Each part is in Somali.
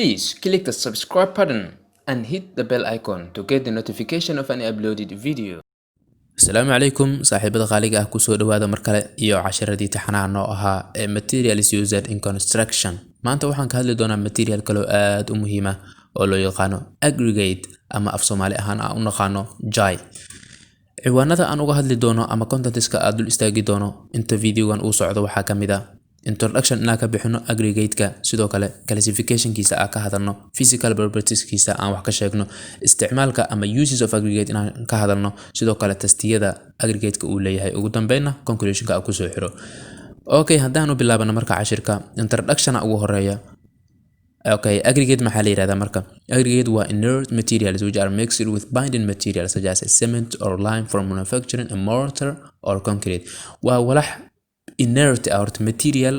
Please click the subscribe button and hit the bell icon to get the notification of any uploaded video. Asalaamu calaykum, saaxiibada qaaliga ah, kusoo dhawaada mar kale iyo casharadii taxanaha noo ahaa ee materials used in construction. Maanta waxaan ka hadli doonaa material kaloo aad u muhiim ah oo loo yaqaano aggregate, ama af Soomaali ahaan aan u naqaano jay. Ciwaanada aan uga hadli doono ama contentska aad dul istaagi doono inta videogan uu socdo waxaa ka mid ah introduction inaan ka bixino aggregate-ka, sidoo kale classificationkiisa aan ka hadalno, physical propertieskiisa aan wax ka sheegno, isticmaalka ama uses of aggregate inaan ka hadalno, sidoo kale testiyada aggregate-ka uu leeyahay, ugu dambeynna conclusionka aan kusoo xiro. Okay, haddaan u bilaabano marka cashirka, introductiona ugu horeeya. Okay, aggregate maxaa la yihahdaa marka? Aggregate waa inert materials which are mixed with binding materials such as a cement or lime for manufacturing a mortar or concrete. Waa walax inert ah, horta material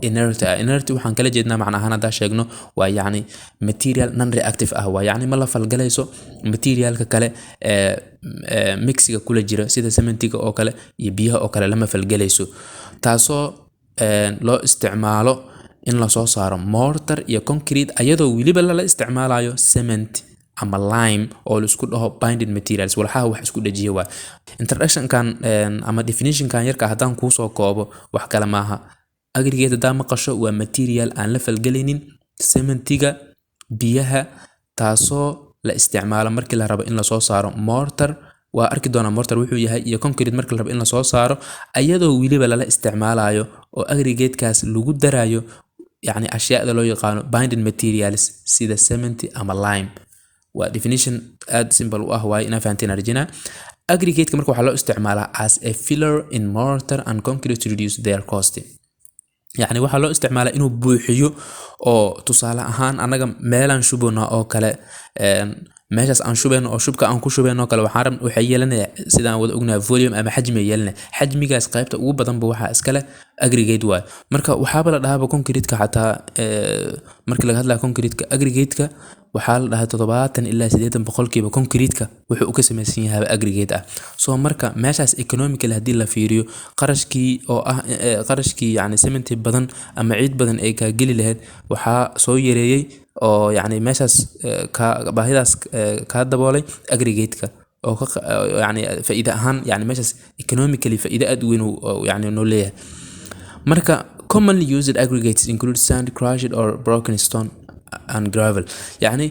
inert ah. Inert waxaan kala jeednaa, macna ahaan haddaan sheegno, waa yacni material non reactive ah, waa yacni ma la falgalayso materialka kale ee mixiga kula jira, sida cementiga oo kale iyo biyaha oo kale lama falgalayso, taasoo loo isticmaalo in lasoo saaro mortar iyo concrete, ayadoo weliba lala isticmaalayo cement ama lime oo laisku dhaho binding materials, walxaha wax isku dhajiya. Waa introductionkan ama definitionkan yarka. Haddaan kuusoo koobo, wax kale maaha, aggregate haddaa maqasho waa material aan la falgelaynin cementiga, biyaha, taasoo la isticmaalo markii la rabo in lasoo saaro mortar, waa arki doonaa mortar wuxuu yahay, iyo concrete markii la rabo in lasoo saaro, ayadoo weliba lala isticmaalayo oo aggregatekaas lagu darayo yacni ashyaada loo yaqaano binding materials sida cement ama lime. Waa definition aad simple u ah, waaye inaa fahanteen arjina. Aggregate-ka marka waxaa loo isticmaalaa as a filler in mortar and concrete to reduce their cost. Yacni waxaa loo isticmaalaa inuu buuxiyo, oo tusaale ahaan annaga meelaan shubano oo kale, meeshaas aan shubeyno oo shubka aan ku shubeyno oo kale, waxaan waxay yeelanaya, sidaan wada ognahay, volume ama xajmi ay yeelanaya. Xajmigaas qaybta ugu badanba waxaa iskale aggregate waay. Marka waxaaba la dhahaaba concrete-ka xataa, markii laga hadlayo concrete-ka, aggregate-ka waxaa la dhahaa 70 ilaa 80% concrete-ka wuxuu u ka samaysan yahay aggregate ah. So marka meeshaas economically haddii la fiiriyo, qarashkii oo ah qarashkii yacni cement badan ama ciid badan ay kaa geli lahayd, waxaa soo yareeyey oo yacni meeshaas ka baahidaas kaa daboolay aggregate-ka, oo ka yacni faa'iido ahaan, yacni meeshaas economically faa'iido aad u weyn oo yacni noo leeyahay. Marka commonly used aggregates include sand, crushed or broken stone and gravel. Yacni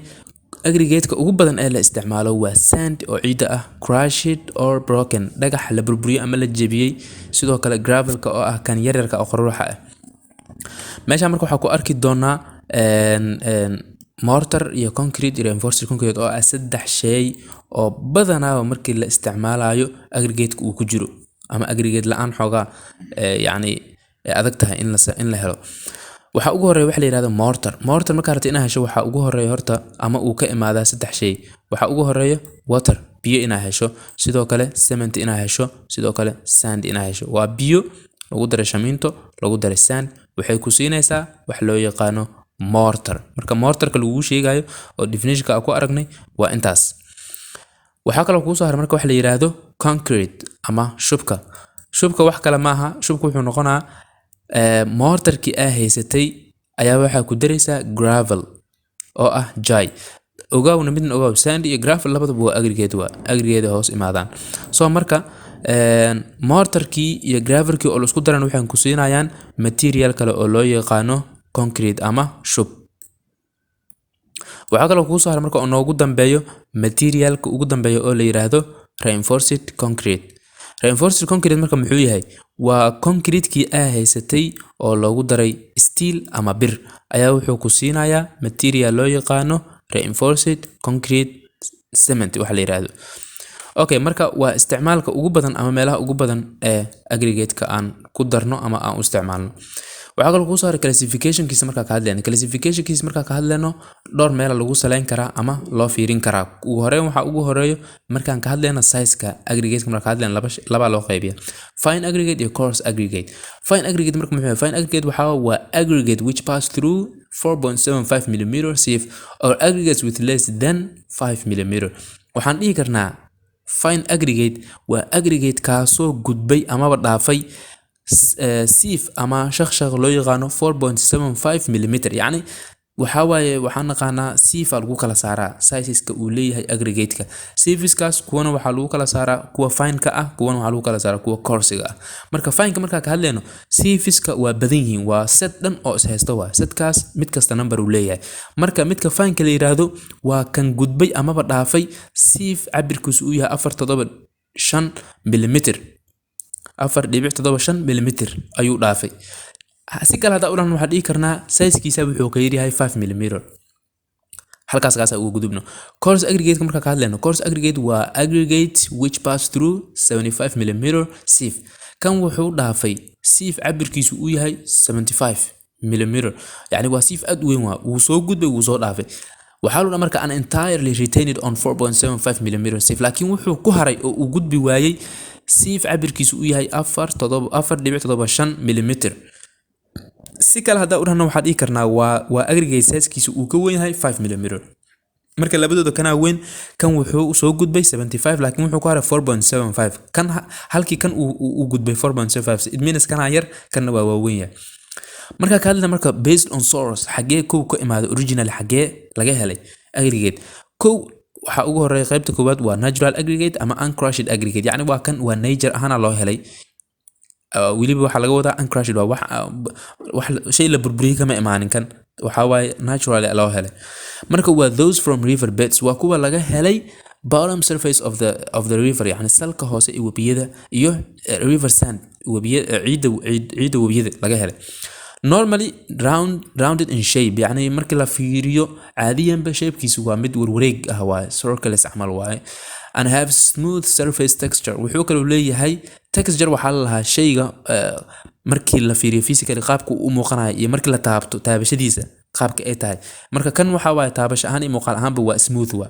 aggregate-ka ugu badan ee la isticmaalo waa sand oo ciidda ah, crushed or broken dhagax la burburiyey ama la jebiyey, sidoo kale gravelka oo ah kan yaryarka oo quruuxa ah. Meesha marka waxaa ku arki doonaa een, een, mortar iyo concrete iyo reinforced concrete, oo ah saddex shay oo badanaaba markii la isticmaalayo aggregate-ka uu ku jiro, ama aggregate la-aan xoogaa yacni ay adag tahay in la helo. Waxaa ugu horeeya waxa la yihahdo mortar. Mortar markaa rabto inaad hesho, waxaa ugu horeeya horta ama uu ka imaadaa saddex shay. Waxaa ugu horeeya water, biyo inaad hesho, sidoo kale cement inaad hesho, sidoo kale sand inaad hesho. Waa biyo lagu daray shamiinto, lagu daray sand, waxay ku siinaysaa wax loo yaqaano mortar. Marka mortarka lagugu sheegayo oo definitionka aan ku aragnay waa intaas. Waxaa kaloo kugu soo haray marka wax la yiraahdo concrete ama shubka. Shubka wax kale maaha, shubka wuxuu noqonaa mortarkii aa haysatay ayaa waxaa ku daraysaa gravel oo ah jay. Ogaawna midna ogaaw, sand iyo gravel labadaba waa aggregate, waa aggregate hoos imaadaan. So marka mortarkii iyo gravelkii oo la isku daran waxay ku siinayaan material kale oo loo yaqaano concrete ama shub. Waxaa kaloo kugu soo haray marka oo noogu dambeeyo materialka ugu dambeeyo oo la yiraahdo reinforced concrete. Reinforced concrete marka muxuu yahay? Waa concrete-kii aa haysatay oo loogu daray steel ama bir ayaa wuxuu ku siinayaa material loo yaqaano reinforced concrete cement waxa la yiraahdo. Okay, marka waa isticmaalka ugu badan ama meelaha ugu badan ee aggregate-ka aan ku darno ama aan u isticmaalno. Waxaa kaloo kugu soo haray classification-kiisa. Markaa ka hadlayno classification-kiisa, markaa ka hadlayno, dhowr meela lagu saleyn karaa ama loo fiirin karaa. Ugu horeyn, waxaa ugu horeeyo markaan ka hadlayno size-ka aggregate-ka, markaan ka hadlayno, laba labaa loo qaybiya: fine aggregate iyo coarse aggregate. Fine aggregate marka muxuu yahay? Fine aggregate waxaa waa aggregate which pass through 4.75 mm sieve or aggregates with less than 5 mm. Waxaan dhihi karnaa fine aggregate waa aggregate kaasoo gudbay amaba dhaafay sieve ama shaqshaq loo yaqaano 4.75 mm, yacni. Waxaa waaye, waxaan naqaanaa sieve lagu kala saaraa sizeska uu leeyahay aggregate-ka. Sieveskaas kuwana waxaa lagu kala saaraa kuwa fine-ka ah, kuwana waxaa lagu kala saaraa kuwa coarse-iga ah. Marka fine-ka markaa ka hadlayno, sieveska waa badan yihiin, waa set dhan oo is haysta. Waa setkaas mid kasta number uu leeyahay. Marka midka fine-ka la yiraahdo waa kan gudbay amaba dhaafay sieve cabirkiisu uu yahay 475 millimeter, 4.75 millimeter ayuu dhaafay. Si kale haddaa u dhahno, waxaan dhihi karnaa sizekiisa wuxuu ka yaryahay 5 millimeter. Halkaas kaas ugu gudubno. Coarse aggregate markaa ka hadlayno, coarse aggregate waa aggregate which pass through 75 millimeter sieve. Kan wuxuu dhaafay sieve cabirkiisu uu yahay 75 millimeter, yacni waa sieve aad u weyn, waa wuu soo gudbay, wuu soo dhaafay. Waxaa lu marka an entirely retained on 4.75 millimeter sieve, laakiin wuxuu ku haray oo uu gudbi waayey sieve cabirkiisu uu yahay afar todoba 4.75 millimeter. Si kale haddaa u dhahno, waxaa dhihi karnaa waa aggregate sizekiisu uu ka weyn yahay 5 millimeter. Marka labadooda kanaa weyn. Kan wuxuu soo gudbay 75, laakiin wuxuu ku haray 4.75. Kan halkii kan uu gudbay 4.75, it means kanaa yar, kanna waa waaweyn yahay. Marka ka hadlina, marka based on source, xagee kow ka imaaday original, xagee laga helay aggregate? Kow waxaa ugu horeeya, qaybta koowaad waa natural aggregate ama uncrushed aggregate, yacni waa kan waa nature ahaana loo helay. Weliba waxaa laga wadaa uncrushed waa wax shay la burburiyey kama imaanin. Kan waxaa waaye naturally loo helay. Marka waa those from river beds, waa kuwa laga helay bottom surface of the river, yani salka hoose ee webiyada iyo river sand, webiya ciidda, ciidda webiyada laga helay. Normally rounded in shape, yani markii la fiiriyo caadiyanba shapekiisu waa mid warwareeg ah waaye, circles camal waaye, and have smooth surface texture. Wuxuu kaloo leeyahay texture. Waxaa la lahaa shayga markii la fiiriyo physically qaabka uu u muuqanayo iyo markii la taabto taabashadiisa qaabka ay tahay. Marka kan waxa waaye taabasho ahaan iyo muuqaal ahaanba waa smooth. Waa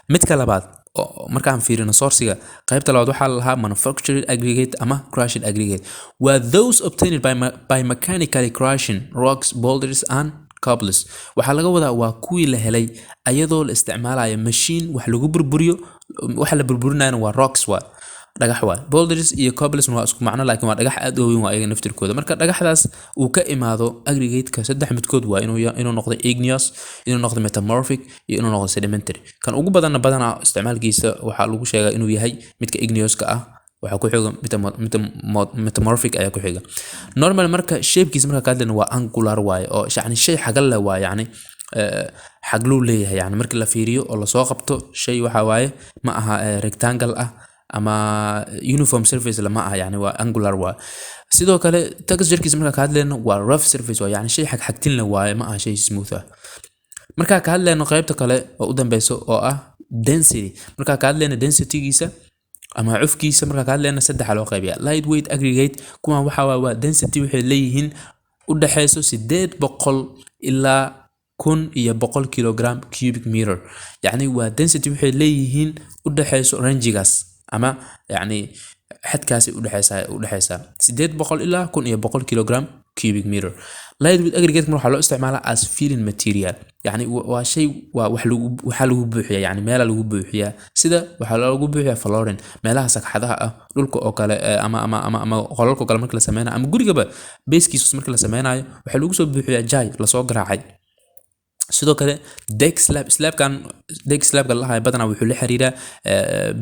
midka labaad oo markaan fiirino sourceiga. Qaybta labaad waxaa la lahaa manufactured aggregate ama crushed aggregate. Waa those obtained by mechanically crushing rocks, boulders and cobbles. Waxaa laga wadaa waa kuwii la helay ayadoo la isticmaalayo machine wax lagu burburiyo. Waxa la burburinayana waa rocks, waa dhagax, waa boulders iyo cobbles waa isku macno, laakiin waa dhagax aad u weyn waa ayaga naftirkooda. Marka dhagaxdaas uu ka imaado aggregate-ka, saddex midkood waa inuu noqdo igneous, inuu noqdo metamorphic iyo inuu noqdo sedimentary. Kan ugu badanna, badanaa isticmaalkiisa waxaa lagu sheegaa inuu yahay midka igneouska ah. Waxaa ku xiga metamorphic ayaa ku xiga. Normal marka shapekiisa marka ka hadlayna waa angular waaye, oo yani shay xagal leh waa, yani xagluu leeyahay. Yani markii la fiiriyo oo lasoo qabto, shay waxa waaye ma aha rectangle ah ama uniform surface lama aha, yani waa angular. Waa sidoo kale texturekiisa marka ka hadlayno waa rough surface, waa yani shay xagxagtin leh waaye, ma aha shay smooth ah. Markaa ka hadlayno qaybta kale oo u dambeyso oo ah density, markaa ka hadlayno densitygiisa ama cufkiisa, markaa ka hadlayno saddexa loo qaybiya. Lightweight aggregate kuwan waxa waa density waxay leeyihiin u dhaxayso 800 ilaa 1100 kilogram cubic meter. Yacni waa density waxay leeyihiin u dhaxayso rangigaas ama yacni xadkaasi u dhexeysaa 800 ilaa 1100 kilogram cubic meter. Lightweight aggregate waxaa loo isticmaalaa as filling material, yacni waa shay waa wax lagu waxaa lagu buuxiyaa, yacni meela lagu buuxiyaa. Sida waxaa loogu buuxiyaa flooring, meelaha sagxadaha ah, dhulka oo kale, ama qolalka oo kale marka la sameynayo, ama gurigaba basekiisa marka la sameynayo, waxaa lagu soo buuxiyaa jay lasoo garaacay. Sidoo kale deck slab, slabkan deck slabka la lahayo badanaa wuxuu la xiriiraa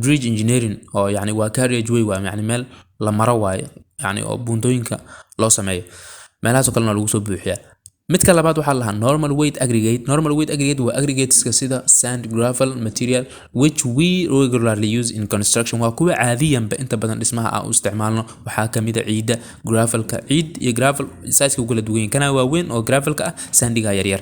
bridge engineering, oo yacni waa carriage way, waa yacni meel la maro waaye, yacni oo buundooyinka loo sameeyo, meelahaas oo kalena lagu soo buuxiyaa. Midka labaad waxaa la lahaa normal weight aggregate. Normal weight aggregate waa aggregateska sida sand, gravel material which we regularly use in construction. Waa kuwa caadiyanba inta badan dhismaha aan u isticmaalno. Waxaa kamid a ciidda, gravelka. Ciid iyo gravel sizeka u kala duwan yihiin, kana waaweyn oo gravelka ah, sandiga yaryar.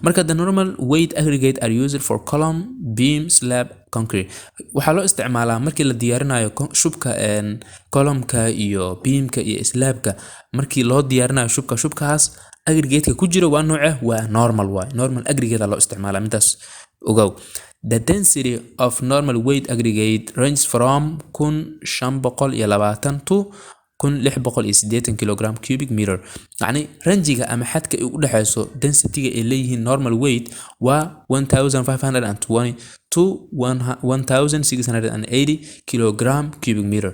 Marka the normal weight aggregate are used for column, beam, slab concrete. Waxaa loo isticmaalaa markii la diyaarinayo shubka, columnka iyo beamka iyo slabka. Markii loo diyaarinayo shubka, shubkaas aggregate-ka ku jira waa nooce? Waa normal, waay normal aggregate loo isticmaalaa. Midaas ogow. The density of normal weight aggregate ranges from 1520 to 1680 kilogram cubic meter. Yacni rangiga ama xadka ay u dhexeyso densityga ay leeyihiin normal weight waa 1520 to 1680 kilogram cubic meter.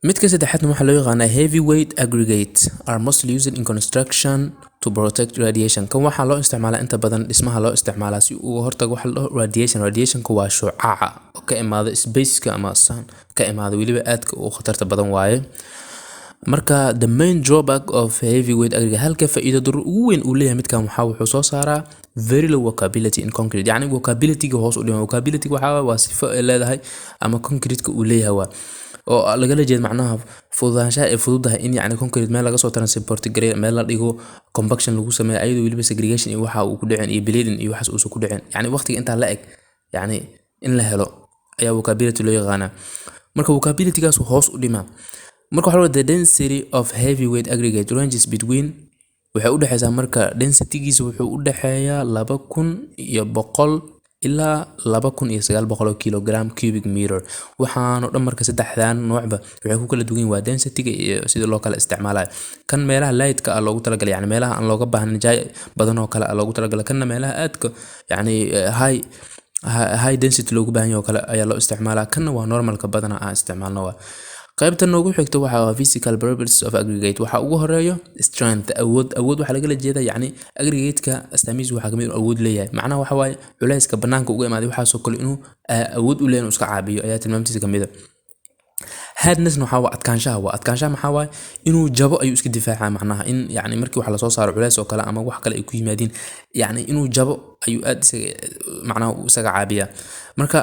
Midka saddexaadna waxaa loo yaqaanaa heavyweight aggregate, are mostly used in construction to protect radiation. Kan waxaa loo isticmaalaa inta badan dhismaha loo isticmaalaa si uu uga hortago waxa la dhaho radiation. Radiationka waa shucaaca oo ka imaada spaceka ama sun ka imaada, weliba aadka u khatarta badan waaye. Marka the main drawback of heavyweight aggregate, halka faa'iido darro ugu weyn uu leeyahay midkan, waxaa wuxuu soo saaraa very low workability in concrete, yacni workability-ga hoos u dhima. Workability waxaa waa sifo ay leedahay ama concrete-ka uu leeyahay waa oo lagala jeedo macnaha fududaanshaha ay fududahay in yacni concrete meel laga soo transport gareeyo, meel la dhigo, compaction lagu sameeyo, ayadoo weliba segregation iyo waxa uu ku dhicin iyo bleeding iyo waxaas uusan ku dhicin, yacni waqtiga intaa la eg yacni in la helo ayaa workability loo yaqaanaa. Marka workability-gaas hoos u dhimaa. Marka waxaa la the density of heavyweight aggregate ranges between, waxay u dhexeysaa, marka densitygiisa wuxuu u dhexeeyaa 2100 ilaa 2900 oo kilogram cubic meter. Waxaanoo dhan marka saddexdan noocba waxay ku kala duwan yihiin waa densityga iyo sida loo kala isticmaalayo. Kan meelaha lightka ah loogu talagalay, yani meelaha aan looga baahnayn jay badan oo kale ah loogu talagalay. Kanna meelaha aadka yacni high density loogu baahan yahay oo kale ayaa loo isticmaalaa. Kanna waa normalka badana aan isticmaalno. Waa qaybta noogu xigta waxaa physical properties of aggregate. Waxaa ugu horeeyo strength, awood. Awood waxaa lagala jeedaa yacni aggregate-ka astaamihiisa waxaa kamid inuu awood leeyahay. Macnaha waxa waaye culayska banaanka uga imaaday waxaasoo kale inuu awood u leeyahay inuu iska caabiyo ayaa tilmaamtiisa kamid a. Hardnessna waxaa waa adkaanshaha. Waa adkaanshaha maxaa waaye? Inuu jabo ayuu iska difaacaa. Macnaha in yacni markii wax lasoo saaro culays oo kale ama wax kale ay ku yimaadiin, yacni inuu jabo ayuu aad isaga macnaha isaga caabiyaa. Marka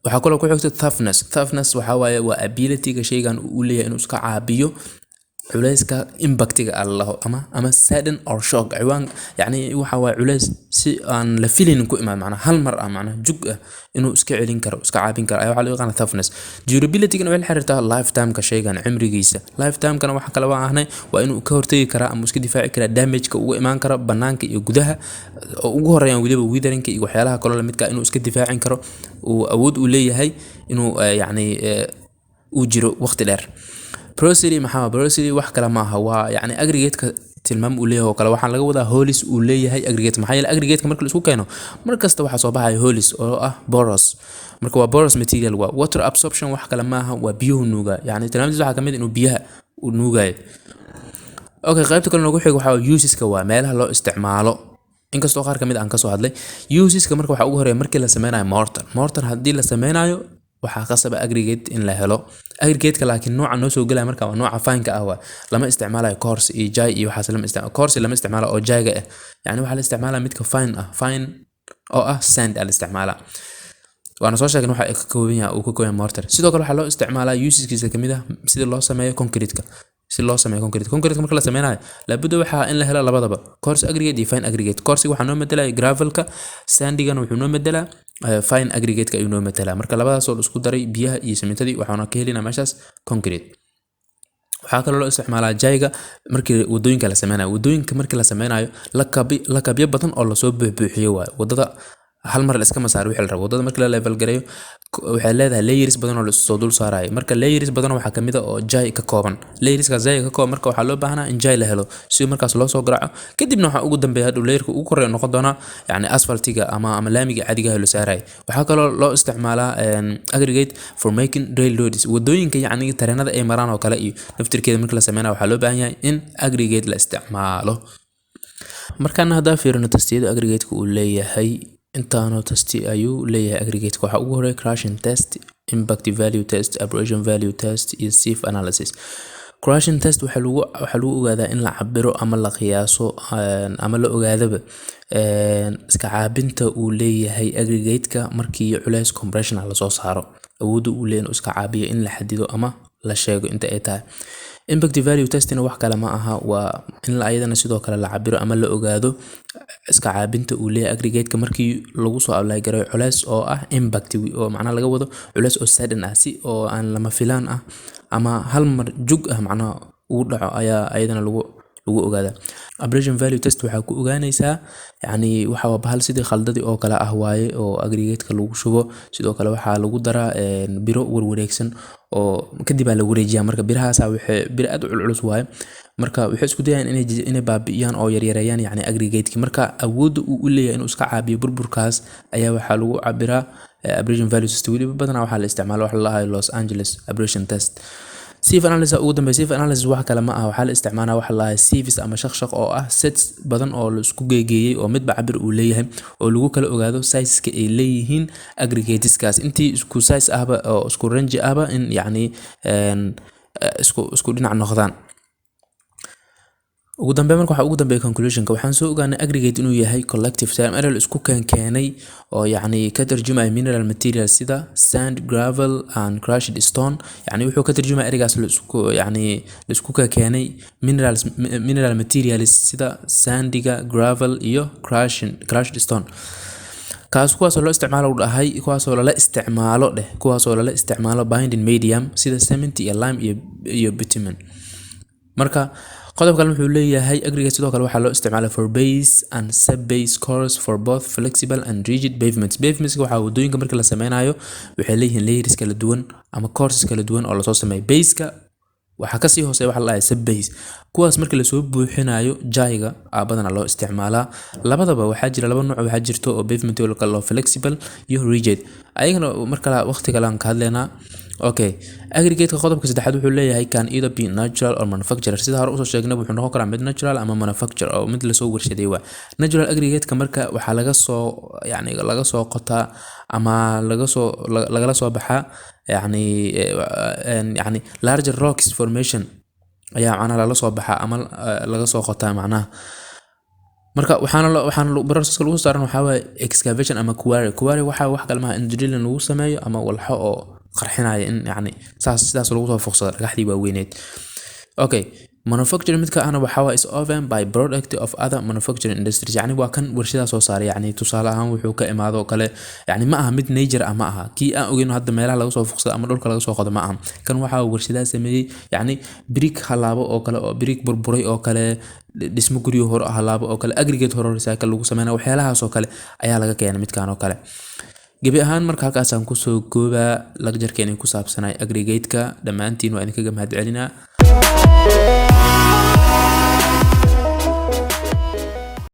waxaa kaloo ku xigta toughness. Toughness waxaa waaye waa ability-ga shaygan uu leeyahay inuu iska caabiyo culayska impactiga ah la dhaho ama sudden or shock ciwaan, yacni waxa waaye culays si aan la filaynin ku imaad, macnaha hal mar ah, macnaha jug ah, inuu iska celin karo, iska caabin karo ayaa waxaa loo yaqaana toughness. Durability-gana waxay la xiriirtaa lifetime-ka shaygan, cimrigiisa. Lifetime-kana waxa kale waa ahnay waa inuu ka hortagi karaa ama iska difaaci karaa damage-ka uga imaan kara banaanka iyo gudaha, oo ugu horeeyaan weliba weathering-ka iyo waxyaalaha kaloo lamidka ah, inuu iska difaacin karo, uu awood u leeyahay inuu yacni uu jiro waqti dheer. Porosity maxaa? Porosity wax kale maaha, waa yacni aggregate-ka tilmaam uu leeyahay oo kale. Waxaan laga wadaa holes uu leeyahay aggregate, maxaa yeelay aggregate-ka marka la isku keeno mar kasta waxaa soo baxaya holes oo ah porous. Marka waa porous material. Waa water absorption, wax kale maaha, waa biyuhu nuugaa. Yacni tilmaamtiisa waxaa kamid inuu biyaha uu nuugayo. Okay, qaybta kale noogu xiga waxaa useska, waa meelaha loo isticmaalo, inkastoo qaar kamid aan kasoo hadlay useska. Marka waxaa ugu horeeya markii la sameynayo mortar. Mortar haddii la sameynayo waxaa qasaba aggregate in la helo. Aggregate-ka laakiin nooca noo soo gelaya marka waa nooca fine-ka ah. Waa lama isticmaalayo coarse iyo jay iyo waxaas lama isticmaalo. Coarse lama isticmaalo oo jayga ah, yacni waxaa la isticmaalaya midka fine ah, fine oo ah sand aa la isticmaalaa. Waana soo sheegnay waxa ka kooban yahay, uu ka kooban yahay mortar. Sidoo kale waxaa loo isticmaalaa useskiisa kamid ah sida loo sameeyo concrete-ka. Si loo sameeyo concrete, concrete marka la sameynayo laabudda waxaa in la helo labadaba, coarse aggregate iyo fine aggregate. Coarse waxaa noo matalaya gravelka, sandigana wuxuu noo matalaa fine aggregate-ka ayuu noo matalaa. Marka labadaas oo la isku daray biyaha iyo simintadii waxaana ka helinaa meeshaas concrete. Waxaa kaloo loo isticmaalaa jayga markii wadooyinka la sameynayo. Wadooyinka markii la sameynayo lakabyo badan oo lasoo buuxbuuxiyo waayo. Wadada hal mar la iskama saaro wixii la rabo. Wadada markii la level gareeyo waxay leedahay layers badan oo la soo dul saarayo. Marka layers badan waxaa kamid ah oo jay ka kooban, layerskaas jay ka kooban. Marka waxaa loo baahanaa in jay la helo si markaas loo soo garaaco. Kadibna waxaa ugu dambeeya hadhow layerka ugu koreeya noqon doonaa yacni asphaltiga ama laamiga caadiga ah la saarayo. Waxaa kaloo loo isticmaalaa aggregate for making railroads, wadooyinka yacni tareenada ay maraan oo kale iyo naftirkeeda marka la sameynayo waxaa loo baahan yahay in aggregate la isticmaalo. Markaana haddaa fiirino testiyada aggregate-ka uu leeyahay, intaanoo testi ayuu leeyahay aggregate-ka. Waxaa ugu horeeya crushing test, impact value test, abrasion value test iyo sieve analysis. Crushing test waxaa lagu ogaadaa in la cabiro ama la qiyaaso ama la ogaadaba iska caabinta uu leeyahay aggregate-ka markii culeys compression ah lasoo saaro, awoodda uu leeyahay inuu iska caabiyo in la xadido ama la sheego inta ay tahay. Impact value testina wax kale ma aha, waa in ayadana sidoo kale la cabiro ama la ogaado iska caabinta uu leeyahay aggregate-ka markii lagu soo apply gareeyo culeys oo ah impact, oo macnaha laga wado culeys oo sudden ah, si oo aan lama filaan ah ama hal mar jug ah macnaha ugu dhaco ayaa ayadana lagu ogaadaa. Abrasion value test waxaa ku ogaanaysaa yacni waxa waa bahal sidii khaldadii oo kale ah waaye oo aggregate-ka lagu shubo. Sidoo kale waxaa lagu daraa biro warwareegsan oo kadib aa la wareejiyaa. Marka birahaasa waxay biro aad u culculus waaye. Marka waxay isku dayayaan inay baabi'iyaan oo yaryareeyaan yacni aggregate-ki. Marka awoodda uu u leeyahay inuu iska caabiyo burburkaas ayaa waxaa lagu cabiraa abrasion value test. Weliba badanaa waxaa la isticmaala wax la dhahayo Los Angeles abrasion test. Sieve analysis ugu dambeeya. Sieve analysis wax kale ma aha, waxaa la isticmaalaa waxa la dhahaa sieves ama shaqshaq, oo ah sets badan oo la isku geegeeyey oo midba cabir uu leeyahay, oo lagu kala ogaado sizeska ay leeyihiin aggregateskaas, intii isku size ahba oo isku range ahba, in yacni isku dhinac noqdaan. Ugu dambeyn marka, waxaa ugu dambeeya conclusionka. Waxaan soo ogaanay aggregate inuu yahay collective term, erey la isku keenkeenay oo yacni ka tarjumaya mineral material sida sand, gravel and crushed stone. Yacni wuxuu ka tarjumaya ereygaas la isku yacni la isku keenay minerals, mineral materials sida sandiga, gravel iyo crushed stone kaas, kuwaasoo loo isticmaalo u dhahay, kuwaasoo lala isticmaalo dheh, kuwaasoo lala isticmaalo binding medium sida cement iyo lime iyo bitumen. Marka qodob kale wuxuu leeyahay aggregate sidoo kale waxaa loo isticmaalaa for base and sub-base course for both flexible and rigid pavements. Pavements waxaa wadooyinka marka la sameynayo waxay leeyihiin layers kala duwan ama courses kala duwan oo lasoo sameeyo. Baseka waxaa kasii hooseeya waxa la dhahay sub-base. Kuwaas marka lasoo buuxinayo, jayga aa badanaa loo isticmaalaa. Labadaba waxaa jira, laba nooc waxaa jirto oo pavement oo kale loo flexible iyo rigid. Ayagana markale waqti kale aan ka hadlaynaa. Okay, aggregate qodobka saddexaad wuxuu leeyahay can either be natural or manufactured. Sida hore usoo sheegnay, wuxuu noqon karaa mid natural ama manufacture oo mid lasoo warshaday. Waa natural aggregate-ka marka waxaa laga soo yacni laga soo qotaa ama laga soo lagala soo baxaa yacni larger rocks formation ayaa macnaha lala soo baxaa ama laga soo qotaa macnaha. Marka waxaana processka lagu saaran waxaa waaye excavation ama quarry. Quarry waxaa wax kale maaha, in drilling lagu sameeyo ama walxo oo qarxinaya in yacni saas sidaas lagu soo fuqsado dhagaxdii waaweyneed. Okay, manufacturing midka ahna waxaa waa is often by product of other manufacturing industries. Yacni waa kan warshadaha soo saaray. Yacni tusaale ahaan wuxuu ka imaado oo kale, yacni ma aha mid nature ah, ma aha kii aan ogeyn hadda meelaha laga soo fuqsado ama dhulka laga soo qodo, ma aha kan. Waxaa warshadaha sameeyey, yacni brick halaabo oo kale, oo brick burburay oo kale, dhismo guryo hore halaabo oo kale, aggregate hore recycle lagu sameynaya, waxyaalahaas oo kale ayaa laga keenay midkan oo kale. Gebi ahaan marka halkaasaan kusoo koobaa lecturekeeni ku saabsanay aggregate-ka. Dhammaantiin waa idinkaga mahadcelinaa.